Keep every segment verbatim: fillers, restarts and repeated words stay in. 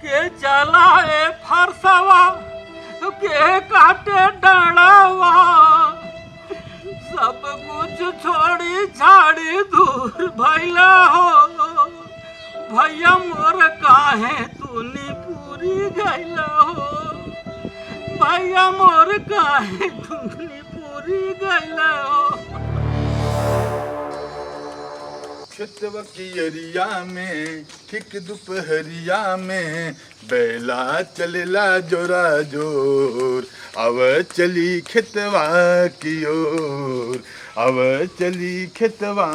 के चला ए फरसवा, के काटे डंडवा, सब कुछ छोड़ी छाड़ी दूर भइला हो। भइया मोर काहे तू निपुरी गइला हो, भइया मोर काहे तू निपुरी गइला हो। खेतवा की अरिया में ठीक दुपहरिया में बैला चलेला जोरा जोर, अब चली खेतवा की ओर, अब चली खेतवा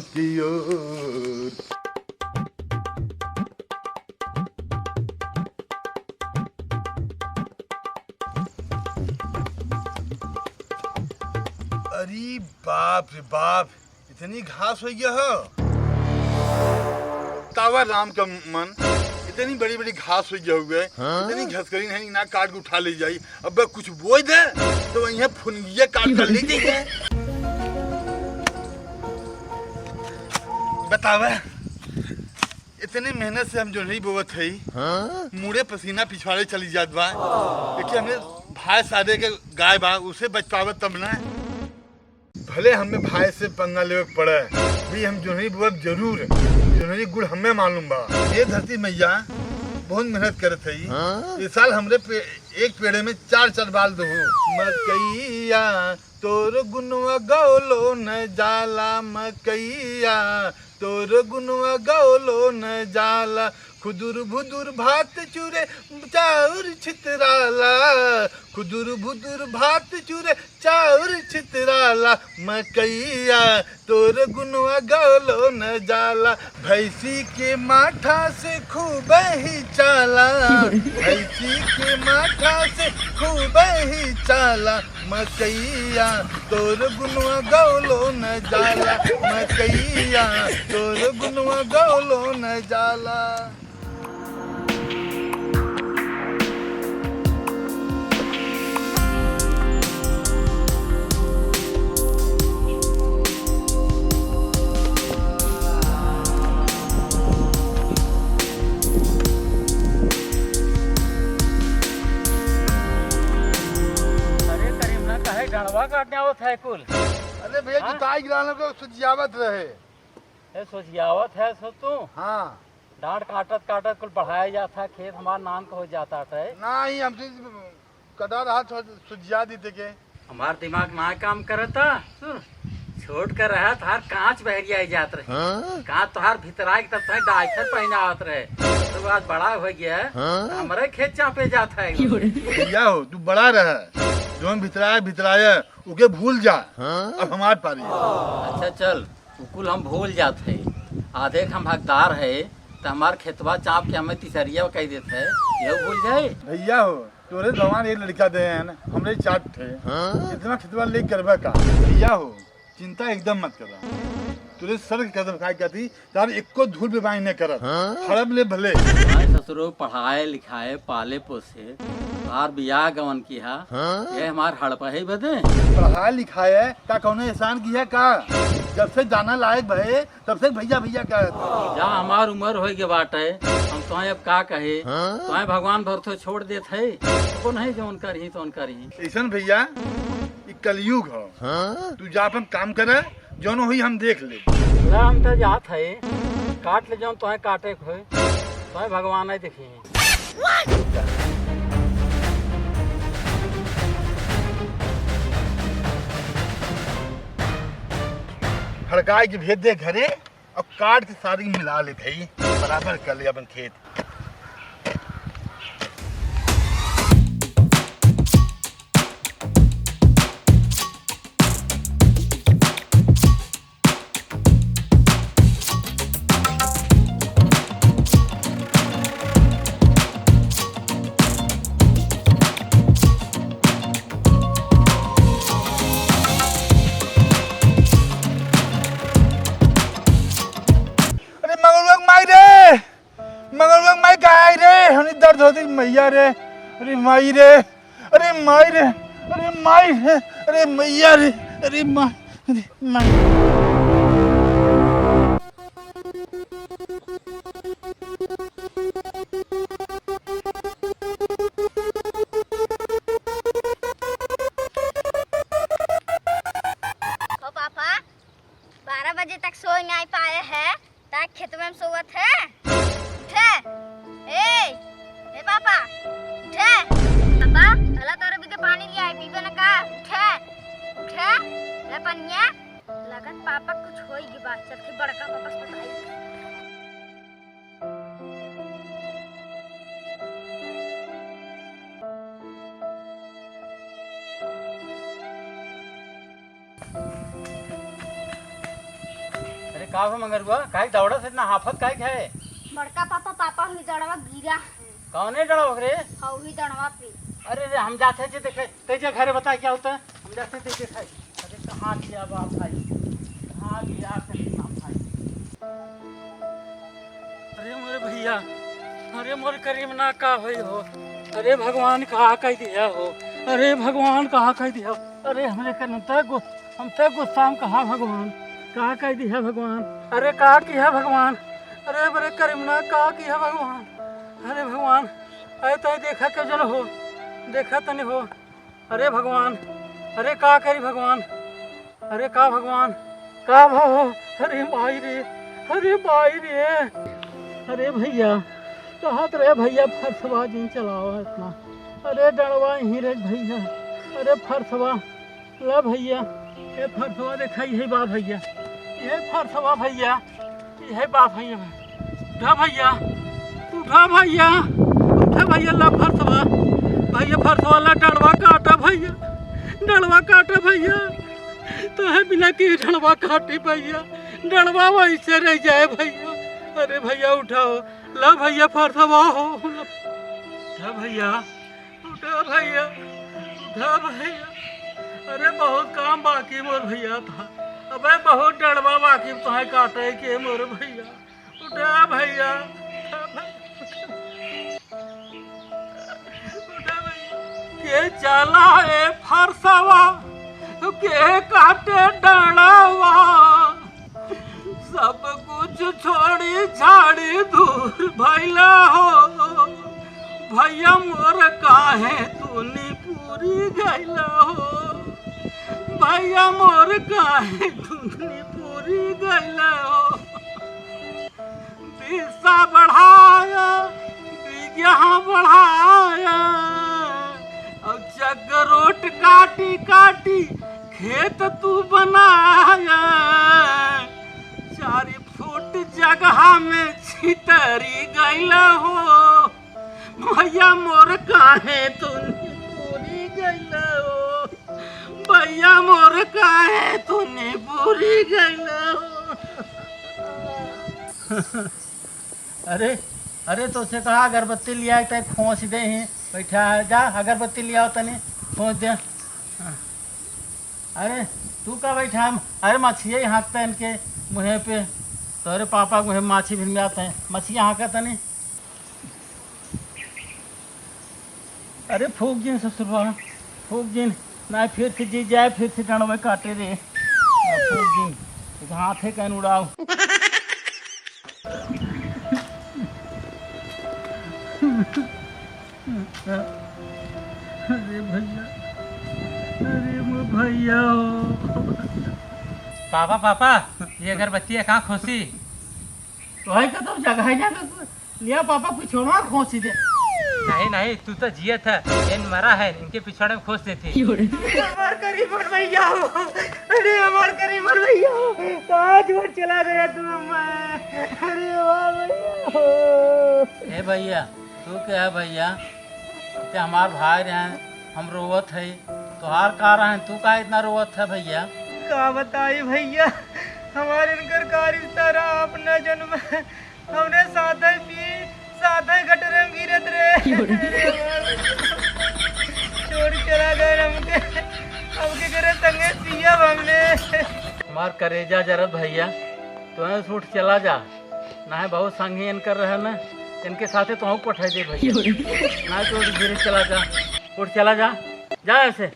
की ओर। अरे बाप रे बाप, इतनी घास होइ गया हो। तावा राम का मन, इतनी बड़ी बड़ी घास होइ गया हुए, हाँ? इतनी घसकरीन है, ना काट के उठा ले जाई। अब कुछ बोई दे, तो वहीं फुनगिया काट कर ले जाइए। बतावे, इतनी मेहनत से हम जोन्हरी बोवत हई, हाँ? मुड़े पसीना पिछवाड़े चली जात बा। देखिए, हमरे भाई सादे के गाय बा, उसे बच पावत तब ना। भले हमें भाई से पंगा लेवे के पड़े, भी हम जोन्हरी बोअब जरूर। जोन्हरी गुड़ हमें मालूम बा। ये धरती मैया बहुत मेहनत करत है। हाँ? इस साल हमरे पे, एक पेड़े में चार चार बाल दो। मकैया तोर गुनवा गौलो न जाला, मकैया तोर गुनवा गौलो न जाला। खुदुर भुदुर भात चूरे चाउर छितराला, खुदुर भुदुर भात चूरे चाउर छितराला, मकैया तोर गुनवा गौलो न जाला। भैंसी के माठा से खूब ही चाला, भैंसी के माठा से खूब ही चाला, मकैया तोर गुनवा गौलो न जाला, मकैया तोर गुनवा गौलो न जाला। अरे करीम ना, काहे डंडवा काटने आवत है कुल? अरे भैया, हाँ? जुताई गिराने को सुजियावत रहे। ए, सोझियावत है सो तू? हाँ। डांड काटत काटत कुल बढ़ाया जात है, खेत हमार नान का हो जात है। नाही, हमसे कटा रहा, थोड़ा सुझिया दी थे के। हमार दिमाग ना काम करता। सुन, छोट का रहा तोहार कांच बहरिया जात रहे। हाँ? कांच तोहार भीतराई के तब तोहार डाइपर पहनावत रहे। तो आज बड़ा हो गया, हाँ? तो हमरे खेत चापे जात है। भैया हो, तू बड़ा रहा, जो हम भीतराए, भीतराए, ओके भूल जा। हाँ? अब हमार पारी। अच्छा चल, उ कुल हम भूल जात है। आधे के हम हकदार है, त हमार खेतवा चाप के हमें तिसरिया कह देत है, यहू भूल जाए। भैया हो, तोरे भगवान एक लड़का दे हैं ना, हमरे चार ठे। हाँ? इतना खेतवा ले करबा का? भैया हो, चिंता एकदम मत करा। तोरे सर के कदम खाए खाती तार एको धूल पे बाई न करत। हाँ? हड़प ले भले। भाई ससुरो, पढ़ाए लिखाए, पाले पोसे, तार बियाह गवन किहा, हाँ? ये हमार हड़पही बदे? पढ़ाए लिखाए का कौनो एहसान किहा का? जब से जाना लायक भए, तब से भैया भैया कहत। जा, हमार उम्र होइ गे बाटे, हम तोहें अब का कहे? हाँ? तोहें भगवान भरोसे छोड़ देत है, को नहीं जौन करही तौन करही। ऐसन भैया, ई कलयुग हो। हाँ? तू जा अपन काम करे, जौन होई हम देख ले। ला, हम तो जात है, काट ले जौन तोहें काटे के होए, तोहें भगवान ही देखी। हड़काए के भेज दे घरे और काट के सारी मिला ले भाई, बराबर कर ले अपन खेत। अरे मगरुआ के माई रे, मगरुआ के माई कहाँ आई रे? हनी दर्द होती मैया रे, अरे माई रे, अरे माई रे, अरे माई रे, अरे मैया रे, अरे माई, अरे माई। अन्या, लगत पापा कुछ होई गई बात, चल के बड़का पापा से बताई। अरे का हो मंगरुआ, काहे दौड़त है इतना, हाफत काहे है? बड़का पापा, पापा ही डड़वा गिरा है। कौने डड़वा रे? हौही डड़वा पे। अरे रे, हम जाते हैं जी देखे, ते जे घरे बता क्या होता है, हम जाते हैं देखे खाई। अरे कहाँ गया बाप भाई, कहाँ गया करीम ना भाई? अरे मोरे भैया, अरे मोरे करीम ना का होई हो? अरे भगवान कहाँ कह दिया हो? अरे भगवान कहाँ कह दिया हो? अरे हमरे करीम तय गो हम तय गुस्सा में कहा भगवान, का कह दिया भगवान? अरे का किया भगवान? अरे बड़े करीम ना का किया भगवान? अरे भगवान, अरे तय देखा के जन हो, देखा तनी हो। अरे भगवान, अरे का करी भगवान? अरे का भगवान, का भा हो? अरे माई रे, अरे माई रे। अरे भैया, कहत रहे भैया फरसवा जिन चलावा इतना। अरे डड़वा यहीं रे भैया, अरे फरसवा, ला भैया, ए फरसवा देखा, यही बा भैया, ये फरसवा भैया, यही बा भैया। उठा भैया, उठा भैया, उठा भैया, ला फरसवा, भैया फरसवा ला, डड़वा काटा भैया, डड़वा काटा भैया, तो है बिना के डड़वा काटी भैया, डड़वा वैसे रह जाए भैया। अरे भैया उठाओ, ला भैया फरसवा हो, उठा भैया। उठा भैया, उठा भैया। अरे बहुत काम बाकी मोर भैया था। अबे बहुत डड़वा बाकी तोहे काटे के मोर भैया। उठा भैया, उठा भैया। उठा भैया। के चला ए फरसवा, के काटे डड़वा। सब कुछ छोड़ी छाड़ी दूर भैला हो, भैया मोर काहे तूनी पूरी गैला हो, भैया मोर काहे तूनी पूरी गैला हो। बिस्सा बढ़ाया, बिगहा बढ़ाया, और चगरोट काटी काटी खेत तू बनाया, चार फुट जगह में छितरी गैला हो, भैया मोर काहे तूनी पूरी गैला हो, भैया मोर काहे तूनी पूरी गैला हो। अरे, अरे, तोसे कहा अगरबत्ती लिया, तय खोंस दे ही। बैठा है, जा अगरबत्ती लियाओ तनी, खोंस दे। अरे, तू का बैठा है? अरे, मछिया ही हाँकता है इनके मुँहे पे। तोरे पापा के मुँहे माछी भिन जाते हैं। मछिया हाँका तनी। अरे फूक जिन ससुरवा, फूक जिन, ना फिर से जी जाए, फिर से डंडवे काटे रे। ना फूक जिन, एक हाथे कन उड़ाओ। अरे भैया, अरे मो भैया हो। पापा, पापा, ये अगरबत्ती है, कहाँ खोसी? तो है का, तो जगह है ना, तो लिया पापा, पिछोड़वा खोसी दे। नहीं, नहीं, तू तो जियत है, इन मरा है, इनके पिछोड़े में खोस देती। हमार करीमन भैया हो, अरे हमार करीमन भैया हो, कहाँ छोड़ चला गया तू हमें? अरे हमार भैया हो। ए भैया, तू क्या है भैया? ते हमार भाई रहे, हम रोवत है, तोहार का रहे, तू का इतना रोवत है भैया? का बताई भैया, हमार इनकर का रिश्ता रहा, अपना जन्म हमरे साथे पी, साथे गटरे में गिरत रहे। छोड़ चला गए हमके, हमके करे संगे पिया हमने। हमार करेजा जरत भैया, तोहे सूट चला जा, नाहीं बहुत संगी इनकर रहे ना, इनके साथे तोहू पठाई दे भैया, नाहीं तो धीरे चला जा, उठ चला जा, जा ऐसे।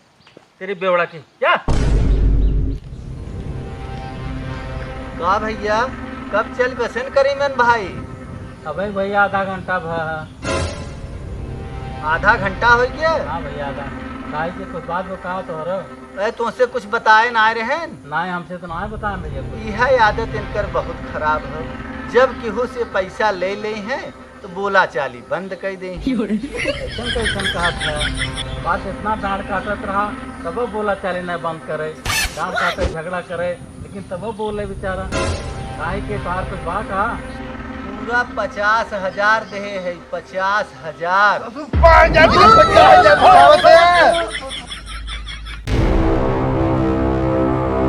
तेरी बेवड़ा की, जा। का भैया, कब चल बसेन करीमन भाई? अबे भैया, आधा घंटा भा। आधा घंटा हो गया? हाँ भैया, आधा। काहे के कुछ बात बताओ तो हरो। अरे, तुमसे कुछ बताए ना रहेन? नाहीं, हमसे तो नाहीं बताए भैया कुछ। यह आदत इनकर बहुत खराब है। जब केहू से पैसा ले ले हैं, तो बोला चाली बंद कर दे। क्यों रे? कैसन कैसन कहत है? बात इतना डांट काटत रहा, तब बोला चाली नहीं बंद करे। चार साथे झगड़ा करे, लेकिन तबो बोले बेचारा। काहे के तोहार कुछ बा का? पूरा पचास हजार देहे है, पचास हजार।